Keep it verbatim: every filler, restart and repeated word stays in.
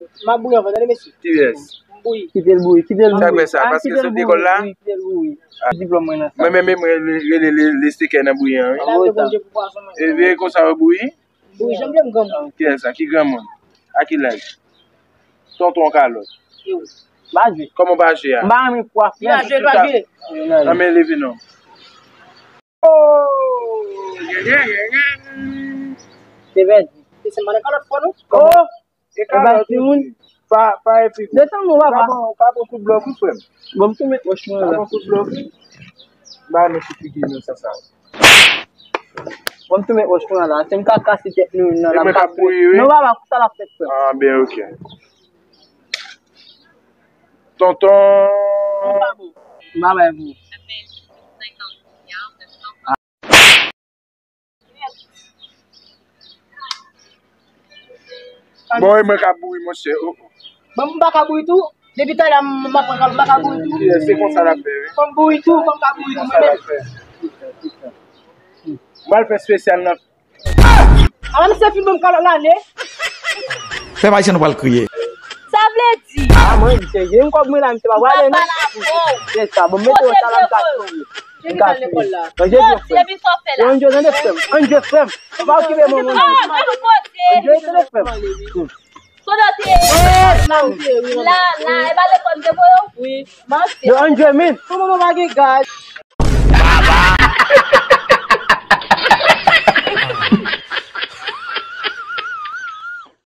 M ap bouyi anvan, tande mesye. Kiyès? M bouyi. Kite l bouyi, kite l bouyi. Sa k fè sa? Ah, paske kite l sot lekòl la? Bouyi, kite l bouyi. Ah, diplòm mwen nan sa. Mwen menm, mwen rele, rele, rele, rele stekè nan bouyi an, wi. Lave Bondye pou pwason mwen. E veye konsa yo bouyi? Bouyi, janm vle m granmoun. Kiyès sa? Ki granmoun? A ki laj? Tonton kalòt. Yo. M pa jwe. Kòman w pa jwe a? M pa renmen fwa, frè. M pa jwe, m pa jwe. Anben, leve non. Oh! Te pèdi. Se mwen kalòt fò, non? Oh! E ba timoun. Pa, pa epi. Desann non, papa. Pa bon, pa bon kout blòf, wi, frè m. Bon, m tou met wòch mwen la. Pa bon kout blòf, wi. Ba nou sou figi nou, sa, sa. Bon, m tou met wòch mwen la. Se m ka kase tèt nou nan la. E mwen k ap bouyi, wi. Non, papa, kousa l ap fèt, frè m. Ah, ben, ok. Tonton. M pa bay pou ou. Bon, e mwen k ap bouyi, monchè. Oh, oh. Bon, m pa ka bouyi tou. Depi talè, m, m ap pran, m pa ka bouyi tou. Yeah, se konsa l ap fè, wi. Fò m bouyi tou, fò m ka bouyi tou, mwen menm. Konsa l ap fè. M pral fè espesyal nan. A, misye fin ban m kalòt la, ne. Pèp ayisyen, nou pral kriye. Sa vle di. Ah, mwen, misye, gen kòb mwen la, misye pa prale, non. Se sa, bon, mete w sa la, m ka tonbe. Depi l al lekòl la. Bon, Jezi, frè m. Anjou, tande, frè m. Anjou, frè m. Ou pa okipe mwen, mwen. Anjou, tande, frè m. Kote w te ye? La, la, e pa lekòl m te voye w? Wi. Yo, Anjou, men. Kòman mwen pa gen gaz?